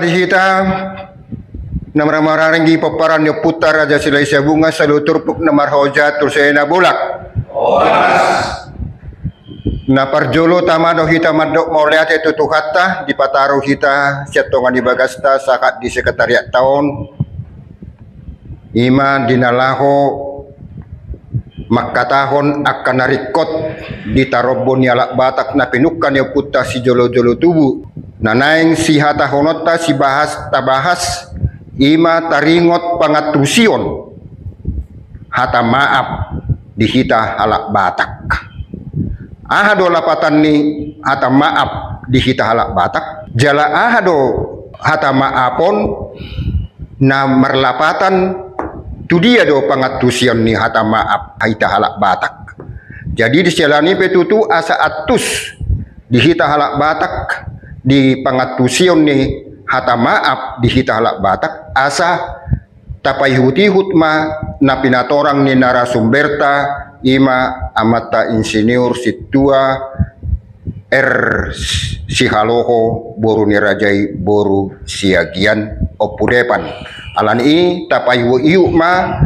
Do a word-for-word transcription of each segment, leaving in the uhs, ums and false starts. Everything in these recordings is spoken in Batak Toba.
Di hita na marhaha maranggi pomparan ni ompunta Raja Silahi Sabungan saluhut turpuk na marhaha jahat tu Silahi Nabolak. Na parjolo tama do hita mandok mauliate tu Tuhanta dipataru hita sian tonga ni bagasta sahat di sekretariatta on. Ima di na laho mangkatahon angka na ringkot di tarombo ni halak Batak na pinungka ni ompunta sijolo-jolo tubu. Na naeng sihatahononta sibahas tabahas ima taringot pangantusion hata maaf di hita halak Batak. Aha do lapatan ni hata maaf di hita halak Batak? Jala aha do hata maaf on na marlapatan tu dia do pangantusion ni hata maaf hita halak Batak? Jadi di siala ni i pe tutu asa antus di hita halak Batak di pangantusion ni hata maaf di hita halak Batak asa tapaihut-ihut ma na pinatorang ni narasumberta ima amanta Insinyur Sintua R. Sihaloho boru ni raja i boru Siagian Ompu Depan. Ala ni i tapaihut-ihut ma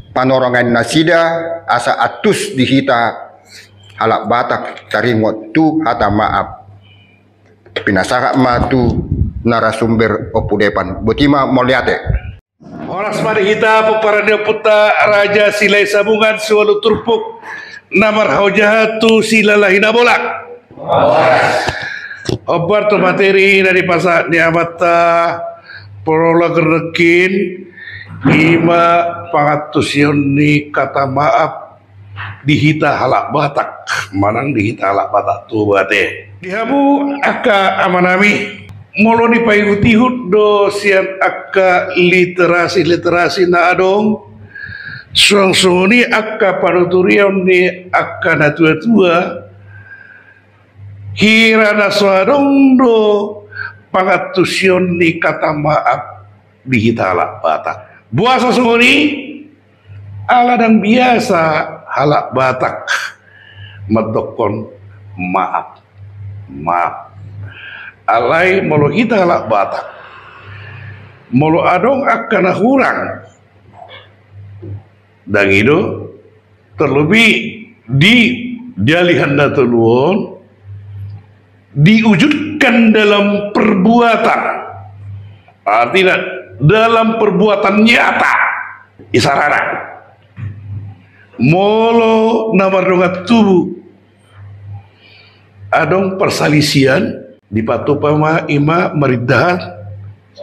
panorangan nasida asa antus di hita halak Batak taringot tu hata maaf. Pinasahat ma tu narasumber Ompu Depan. Boti ma mauliate. Horas ma di hita pomparan ni ompunta Raja Silahi Sabungan saluhut turpuk na marhaha jahat tu Silahi Nabolak. Hombar tu materi na dipasahat ni amanta Polola Gernekin ima pangantusion ni hata maaf di hita halak Batak, manang di hita halak Batak tubu ate. Di hamu angka amanami, molo dipaihut-ihut do sian angka literasi-literasi na adong, suang songon i angka panuturion ni angka natuatua, hira na so adong do pangantusion ni hata maaf di hita halak Batak. Boasa songon i? Ala ndang biasa halak Batak mandokkon maaf, maaf. Alai molo hita halak Batak, molo adong angka na hurang, ndang i do, terlebih di Dalihan Na Tolu on, diwujudkan dalam perbuatan. Artina dalam perbuatan nyata. Isarana, molo na mardongan tubu adong parsalisian, dipatupa ma ima marindahan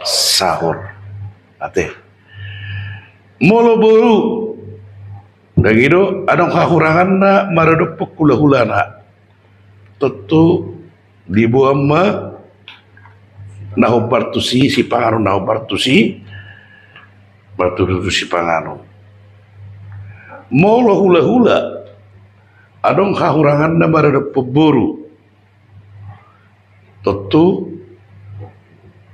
saor. Ate. Molo boru, ndang i do, adong hahuranganna maradophon hulahulana. Tontu diboan ma na hombar tusi, sipanganon na hombar tusi, martudu tu sipanganon. Molo hulahula, adong hahuranganna maradophon boru. Tontu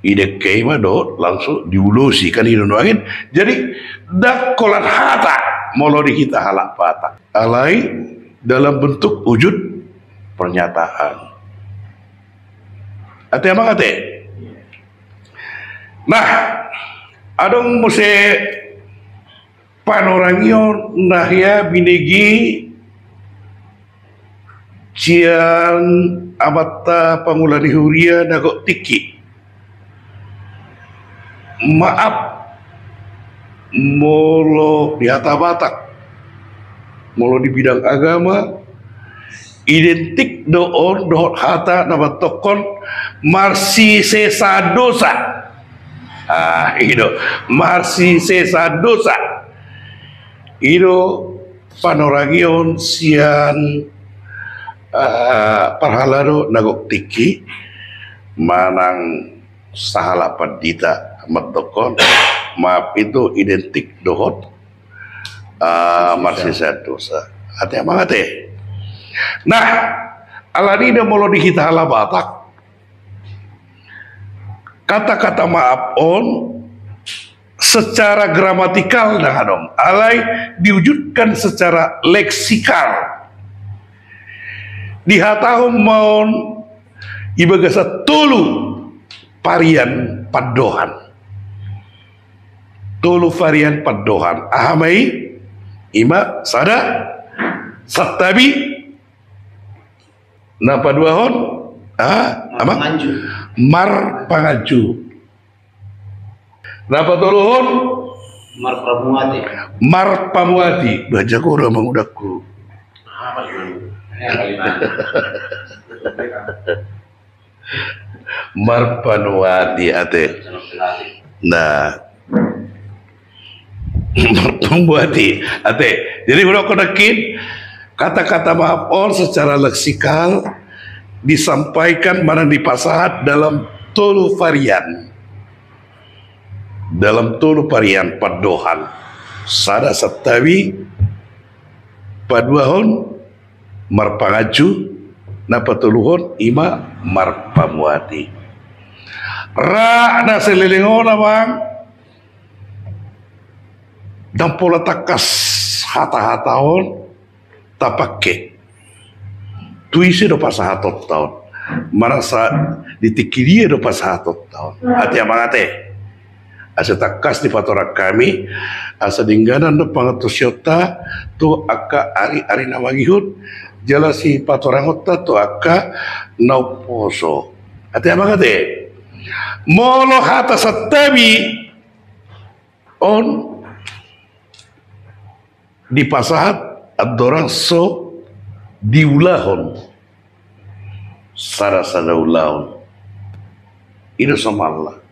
didengke i ma dohot langsung diulosi, kan i do nuaeng. Jadi ndang holan hata molo di hita halak Batak. Alai dalam bentuk wujud pernyataan. Ate amang ate. Nah, adong muse panorangion na hea binege sian amanta pangula ni huria na gok tingki. Maaf, molo di hata Batak, molo di bidang agama, identik do on dohot hata na mandokkon marsisesaan dosa. Ah, i do, marsisesaan dosa. I do panorangion sian, eh, parhalado na gok tingki manang sahala pandita mandokkon maaf itu identik dohot, eh, marsisesaan dosa. Ate amang ate. Nah, ala ni i do molo di hita halak Batak, kata-kata maaf on secara gramatikal ndang adong, alai diwujudkan secara leksikal. Dihatahon ma on di bagasan tolu varian pandohan. Tolu varian pandohan. Aha ma i? Ima sada, santabi. Na paduahon, aha? Amang? Marpanganju. Marpanganju. Na patoluhon? Marpamuati. Marpamuati. Bah, jago do amang udakku. Apa di mana? Ini apa di mana? Marpanuati, ate. Nah. Marpamuati, ate. Jadi, hudok nangkin, kata-kata maaf on secara leksikal disampaikan manang dipasahat dalam tolu varian. Dalam tolu varian pandohan. Sada santabi, paduahon marpanganju, na patoluhon ima marpamuati. Ra na saleleng on, amang, ndang pola tangkas hata-hata on tapangke. Tu ise do pasahatonta on? Manang sa di tingki dia do pasahatonta on? Ate amang ate. Asa tangkas dipatorang hami, asa dengganan do pangantusionta tu angka ari-ari na mangihut, jala sipatorangonta tu angka na umposo. Ate amang ate. Molo hata santabi on dipasahat andorang so diulahon sada-sada ulaon. I do somalna.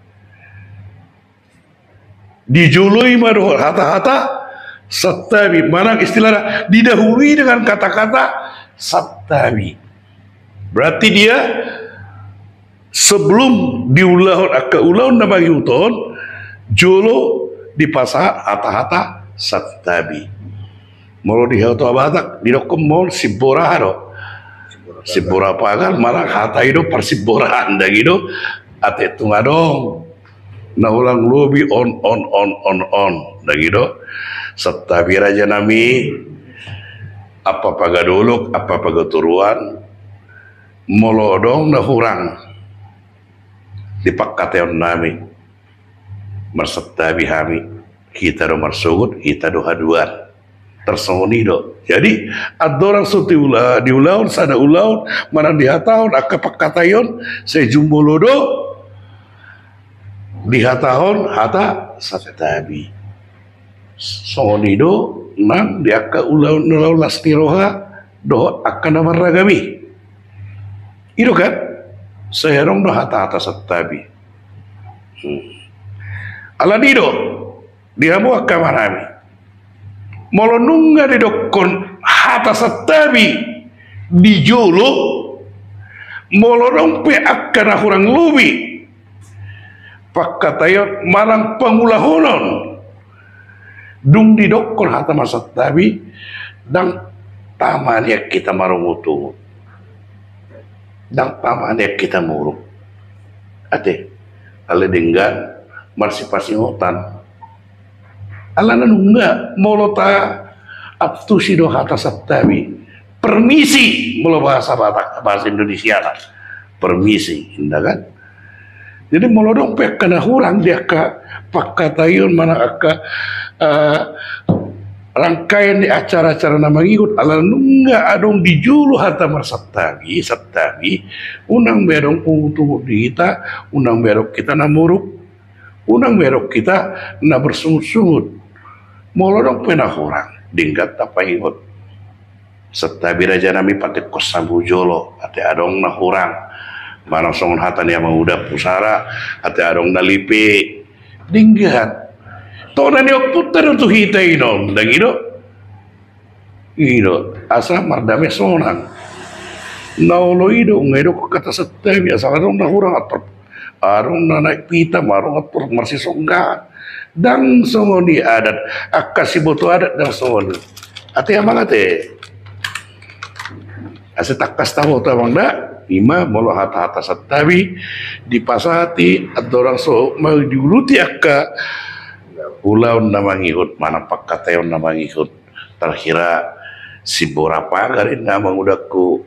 Dijoloi ma dohot hata-hata santabi, manang istilahna didahului dengan kata-kata santabi. Berarti dia sebelum diulahon angka ulaon na mangihut on, jolo dipasahat hata-hata santabi. Molo di hata Batak didokkon molo simbora do. Simbora pagar, manang hata i do parsimboraan, ndang i do? Ate, tung adong na hurang lobi on, on, on, on, on, ndang i do? Santabi raja nami, ampa paga dolok, ampa paga toruan, molo adong na hurang di pangkataion nami, marsantabi hami, hita do marsogot, hita do haduan. Tarsongon i do. Jadi andorang so diula-, diulahon sada ulaon, manang dihatahon angka pangkataion, sai jumolo do dihatahon hata santabi. Songon i do nang di angka ulaon na laho las ni roha dohot angka na marragam i. I do kan? Sai adong do hata-hata santabi. Hmm. Alani i do di hamu angka amanami, molo nunga didokkon hata santabi di jolo, molo adong pe angka na hurang lobi pangkataion manang pangulahonon, dung didokkon hata marsantabi, ndang pamanat hita marungut-ungut. Ndang pamanat hita muruk. Ate, alai denggan marsipasingotan. Alana nunga molo taantusi do hata santabi, permisi, molo bahasa Batak, bahasa Indonesia lah. Permisi, inda kan? Jadi molo adong pe angka na hurang di angka pangkataion manang angka, eh, rangkaian ni acara-acara na mangihut, ala nunga adong di jolo hata marsantabi, santabi, unang be adong ungut-ungut di hita, unang be adong hita na muruk, unang be adong hita na bersungut-sungut. Molo adong pe na hurang, denggan tapaingot. Santabi raja nami, patekkos hamu jolo, ate adong na hurang. Manang songon hata ni amang uda pusara, ate adong na lipe. Denggan. Tona ni ompunta do tu hita i non, ndang i do? I do, asa mardame sonang. Na olo i do, nga i do kata santabi, asa adong na hurang ator. Adong na naik pitam, adong ator marsisonggaan. Ndang songon i adat, angka siboto adat ndang songon i. Ate amang ate. Asa tangkas taboto amang da, ima molo hata-hata santabi, dipasahat i andorang so mau diuluti angka ulaon na mangihut, manang pangkataion na mangihut. Tarhira simbora pagar inna amang udakku.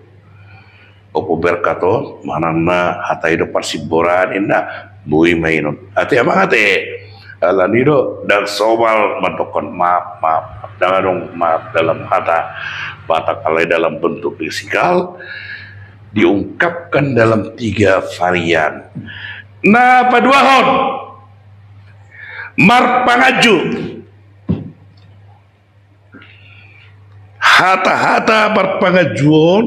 Opo berkat on, manang na hata i do parsimboraan inna, Boi ma inon. Ate amang ate. Alani do, ndang somal mandokkon maaf, maaf. Ndang adong maaf dalam hata Batak, alai dalam bentuk leksikal diungkapkan dalam tiga varian. Na paduahon, marpanganju. Hata-hata marpanganju on,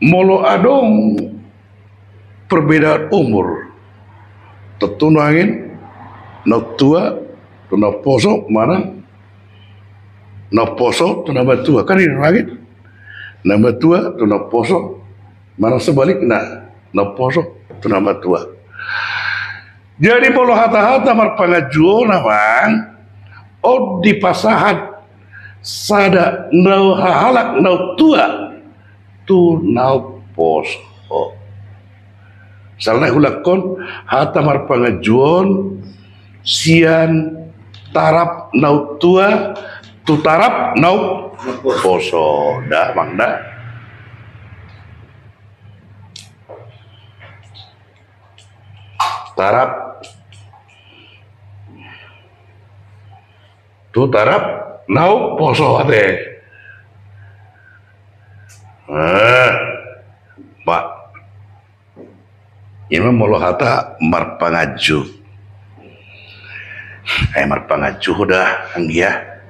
molo adong perbedaan umur, tontu nuaeng na tua tu na poso, manang na poso tu na matua, kan i nuaeng, na matua tu na poso, manang sebalikna, na poso tu na matua. Jadi molo hata-hata marpanganju on amang, on dipasahat sada na halak na tua tu na poso. Misalna huulahon hata marpanganju on sian tarap na tua tu tarap na poso, da amang da. Tarap tu tarap na poso ate. Eh, Pak. Ima molo hata marpanganju. Eh, marpanganju da anggia.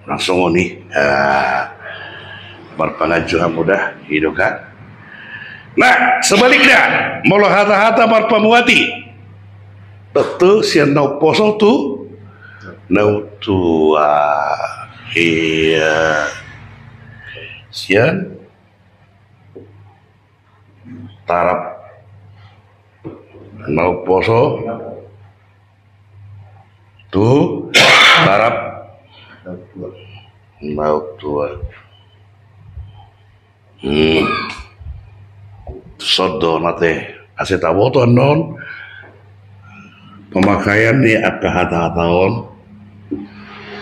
Langsung oni, eh, marpanganju hamu da, i do kan. Nah, sebaliknya, molo hata-hata marpamuati. Tontu sian na poso tu na tua. Iya. Sian tarap na poso tu tarap na tua. Hmm. Songon on ate, asa taboto annon pemakaian ni angka hata-hata on,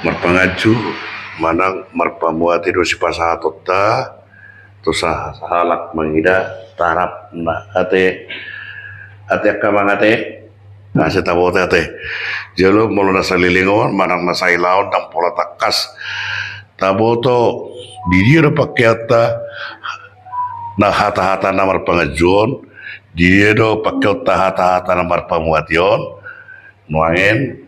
marpanganju manang marpamuati do sipasahatonta tu sahalak mangida tarapna ate. Ate angka amang ate, asa taboto ate. Jolo molo na saleleng on manang na saila on ndang pola tangkas taboto di dia do pangkeonta na hata-hata na marpanganju on, di dia do pangkeonta hata-hata na marpamuati on, nuaeng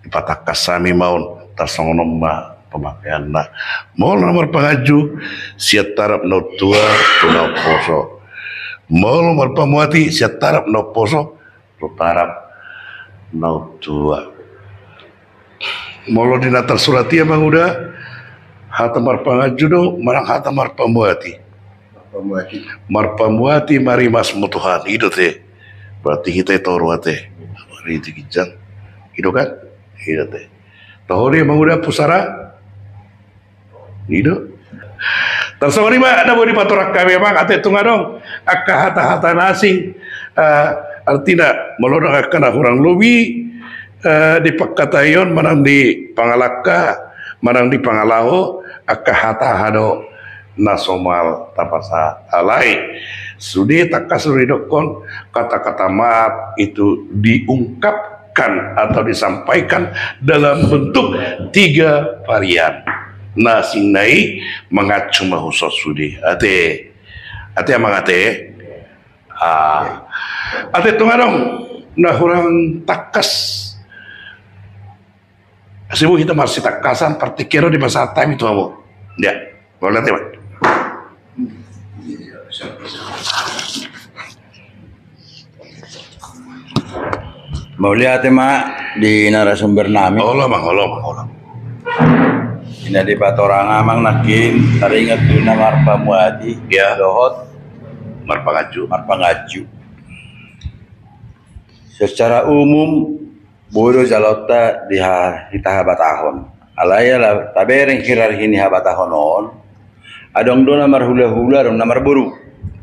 dipatangkas hami ma on, tarsongon on ma pemakaianna. Molo na marpanganju sian tarap na tua tu na poso. Molo marpamuati sian tarap na poso tu tarap na tua. Molo di na tarsurat i amang uda, hata marpanganju do manang hata marpamuati? Marpamuati. Marpamuati ma rimasmu Tuhan, i do te. Berarti hita i toru ate. Marhite ginjang. I do kan? I do te. Toho do i amang uda pusara. I do. Tarsongon i ma na boi dipatorang hami amang ate, tung adong angka hata-hata na asing, eh, artina molo adong angka na hurang lobi, eh, di pangkataion manang di pangalangka manang di pangalaho, angka hata-hata do na somal tapasahat, alai sude tangkas do didokkon kata-kata maaf itu diungkapkan atau disampaikan dalam bentuk tiga varian. Na asing na i mangacu ma huson sude ate. Ate amang ate. Ah. Ate, tung adong na hurang tangkas. Asa boi hita marsitangkasan partingkian on dipasahat hami tu hamu. Ya, mauliate ma. Mauliate ma di narasumber nami. Olo amang, olo amang, olo. Di na dipatorang amang nangkin taringot tu na marpamuati. Ya. Dohot marpanganju. Marpanganju. Secara umum, boi do jaloonta di ha-, hita habatahon. Alai ala tabereng hierarki ni habatahon on, adong do na marhula-hula, adong na marboru.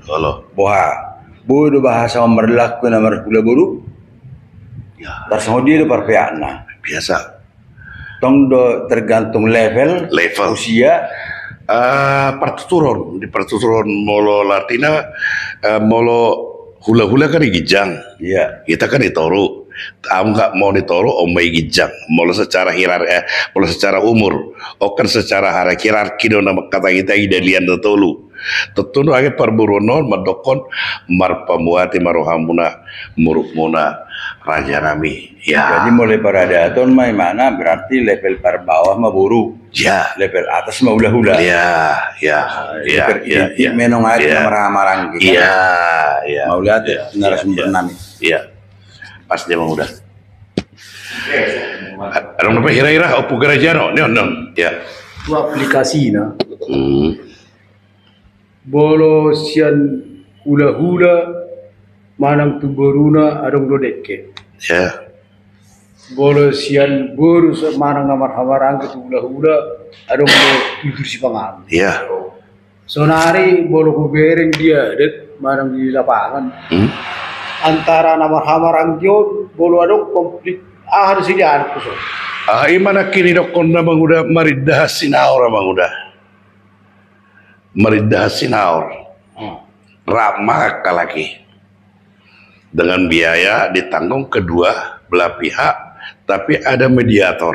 Olo. Boha? Boi do bahasa on marlaku na marhula boru? Ya. Tarsongon dia do parpeakna? Biasa. Tong do tergantung level, level. Usia. Eh, partuturon, di partuturon molo artina, eh, molo Hula-hula kan i ginjang. Iya. Hita kan i toru. Au nunga mau i toru, on ma i ginjang. Molo secara hierar-, eh, molo secara umur. On kan secara hara-, hierarki do na mangkatai hita i dalihan na tolu. Tontu do age parboruon on mandokkon marpamuati ma rohamuna, murukmuna, raja nami. Ya. Jadi mulai paradaton ma i mana berarti level parbawah ma boru. Ya. Level atas ma hula-hula. Ya, ya, ya, level ya, inti ya, menong aja ya. Marhaha-maranggi kan. Ya, ya. Mauliate, ya, narasumber ya, nami. Ya. Pas dia mau udah. Adong dope hira-hira Ompu Garajano, nion, nion. Ya. Tu aplikasina. Hmm. Molo sian hula-hula manang tu boruna adong do dekke. Ya. Molo sian boru sa-, manang na marhaha-maranggi tu hula-hula adong do tutur sipanganon. Ya. Sonari molo hubereng di adat manang di lapangan. Hmm. Antara na marhaha-maranggi on molo adong konflik aha do sian adat tu son. Ah, i ma nangkin didokkon na manguda marindahan sinaor manguda. Marindahan sinaor. Hmm. Rap ma angka laki. Dengan biaya ditanggung kedua belah pihak, tapi ada mediator.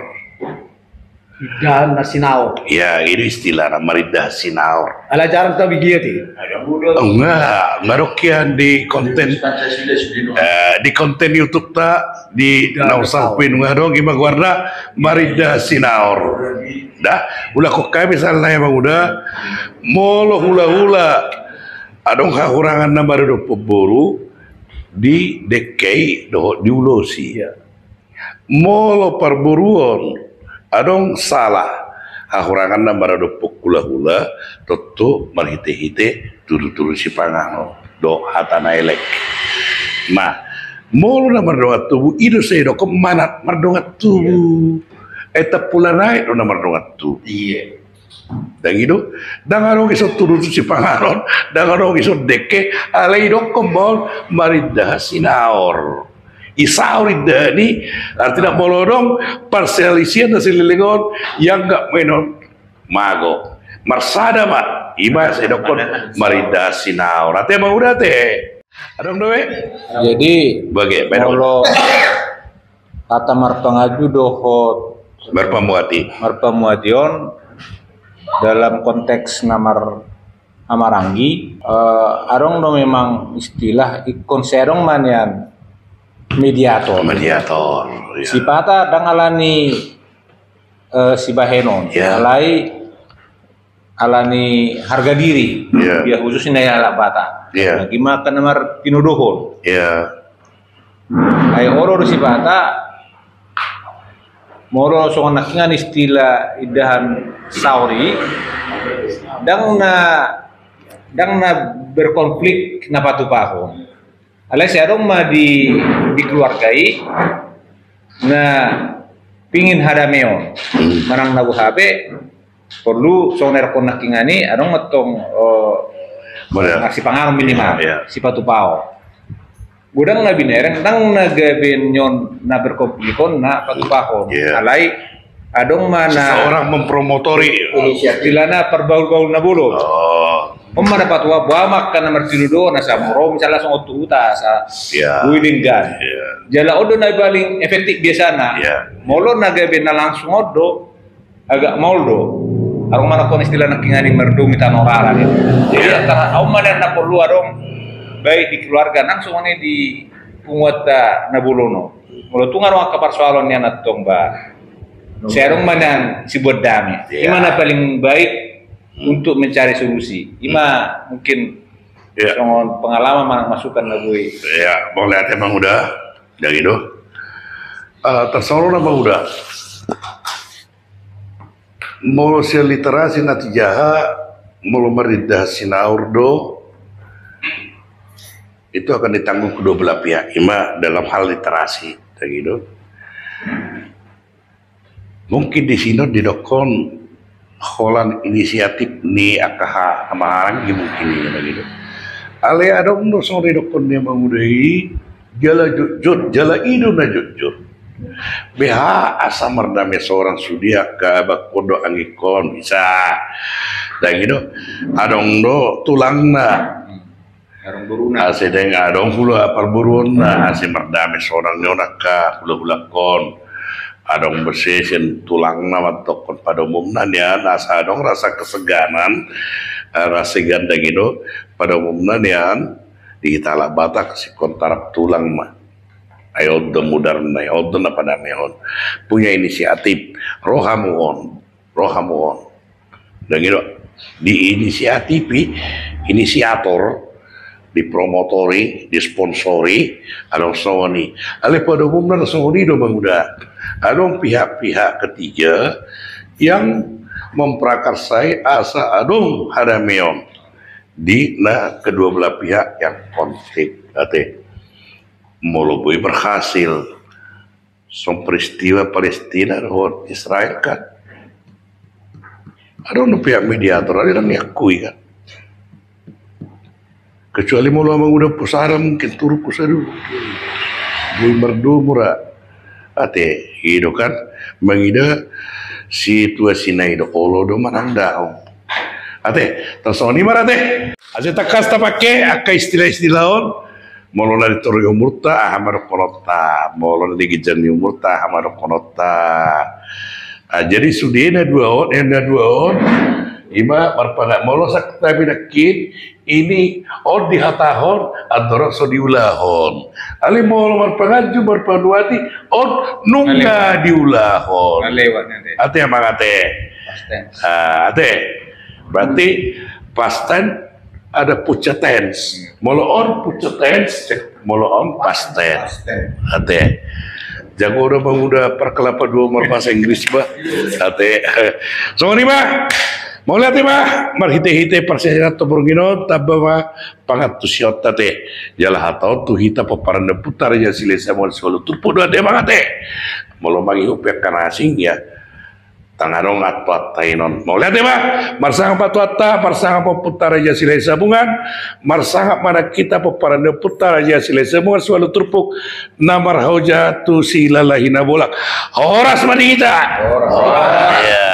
Indahan na sinaor. Ya, ini istilahna marindahan sinaor. Ala jarang tabi giat i. Enggak, enggak dokian di konten, eh, di konten YouTube ta, di Nausar Pinung adong, i ma goarna marindahan sinaor. Dah, ulakkon hami misalna ya manguda, molo hula-hula adong hahurangan na maradophon boru, di dekke i dohot diulosi. Iya. Molo parboruon adong salah hahurangan na maradophon hula-hula, tontu marhite-hite tutur-tutur sipanganon dohot hata na elek. Nah, molo na mardongan tubu, i do sai didokkon manat mardongan tubu. Iya. Ai tampulanaek do na mardongan tubu. Iya. Ndang i do, ndang adong ison tutur sipanganon, ndang adong ison dekke, alai didokkon ma on marindahan sinaor. I saor indahan i, artina molo adong parselisihan na saleleng on, iangkat ma i on mago. Marsada ma, i ma sai didokkon marindahan sinaor. Ate manguda ate. Adong do be? Jadi, bage, molo kata marpangaju dohot marpamuati. Marpamuati on dalam konteks na marhaha-maranggi, eh, adong do memang istilah ingkon sai adong ma nian mediator. Mediator, iya. Sipata ndang alani, eh, sibahenon. Iya. Alai alani harga diri, iya, dia khusus ni halak Batak. Iya. Nah, ima angka na martinodohon. Iya. Ai olo do sipata, molo songon nangkiningan istilah indahan saor i, ndang na, ndang na berkonflik na patupahon. Alai sai adong ma di, di keluarga i na pingin hadameon. Hmm. Manang na boha pe porlu songon na didokkon nangkiningan i adong ma tong, oh, na sipanganon minimal, iya, sipatupaon. Godang na binereng, ndang na gabe nion na berkonflik on na patupahon. Iya. Alai adong ma na seseorang mempromotori. Istilahna parbaul-baul na bolon. Oh. On ma na patupaon, boha ma angka na martinodohon, na samoru misalna songon tu huta, sa, iya, boi denggan. Iya. Jala on do na paling efektif biasana. Iya. Molo na gabe na langsung on do, agak maol do. Adong ma na ingkon istilah nangkiningan i mardomu tano rara. Jadi, iya, antara on ma na porlu adong baik di keluarga nang songon i di punguanta na bolon on. Molo tung adong angka parsoalan nian antong ba, sai adong ma nian sibuat dame. Iya. I ma na paling baik, hmm, untuk mencari solusi. I ma, hmm, mungkin, iya, songon pengalaman manang masukan na boi. Iya, mauliate manguda. Jadi do. Eh, tarsongon na manguda. Molo sian literasi na tijaha, molo marindahan sinaor do, itu akan ditanggung kedua belah pihak. I ma dalam hal literasi, gitu. Mungkin di sinon didokkon holan inisiatif ni angka ha-, hamaranggi mungkin i, gitu. Alai adong do songon didokkon ni manguda i, jala jotjot, jala i do na jotjot. Beha asa mardame sorang sude angka abangkon dohot anggikkon, bisa. Ndang i do, adong do tulangna. Asa dang adong hula parboruonna, asa mardame sonang ni on angka hulahulangkon. Adong be sian tulangna mandokkon pada umumna nian, asa adong rasa keseganan, eh, rasa gandang i do pada umumna nian di hita halak Batak singkon tarap tulang ma. Ai on do mudarna i, on do na padamehon. Punya inisiatif, ro hamu on, ro hamu on. Dang i do, diinisiatifi, inisiator, dipromotori, disponsori, adong songon i. Alai pada umumna songon i do manguda. Adong pihak-pihak ketiga yang memprakarsai asa adong hadameon di na kedua belah pihak yang konflik. Ate. Molo boi berhasil songon peristiwa Palestina dohot Israel kan. Adong do pihak mediator, alai dang diakui kan. Kecuali molo manguda pusara mungkin turun ku sadu. Boi mardomu ra. Ate, i do kan. Mangida situasi na i do olo do manang daong. Ate, tarsongon i ma ra ate. Asa tangkas tapake angka istilah-istilah on. Molo na ditorop umurta, aha ma dohononta. Molo na di ginjang ni umurta, aha ma dohononta. Ah, jadi sude na dua on, eh, na dua on. Ima marpangan molo santabi nangkin, ini on dihatahon, andorang so diulahon. Alai molo marpanganju, marpanuati, on nunga diulahon. Ate amang ate. Ah, ate. Berarti past tense ada future tense. Molo on future tense, molo on past tense. Ate. Jago do manguda parkelapa dua marbahasa Inggris ba. Ate. Songon i ma. Mauliate ma. Marhite-hite parsiajaran tu borngin on, tamba ma pangantusionta ate. Jala hata on tu hita pomparan ni ompunta Raja Silahisabungan siualu turpuk do ate amang ate. Molo mangihut pe angka na asing ya. Dang adong atuanta i non. Mauliate ma, marsangap ma atuanta, marsangap ma ompunta Raja Silahisabungan, marsangap ma nang hita pomparan ni ompunta Raja Silahisabungan siualu turpuk, na marhaoja tu Silalahi Nabolak. Horas ma di hita. Horas. Horas. Iya.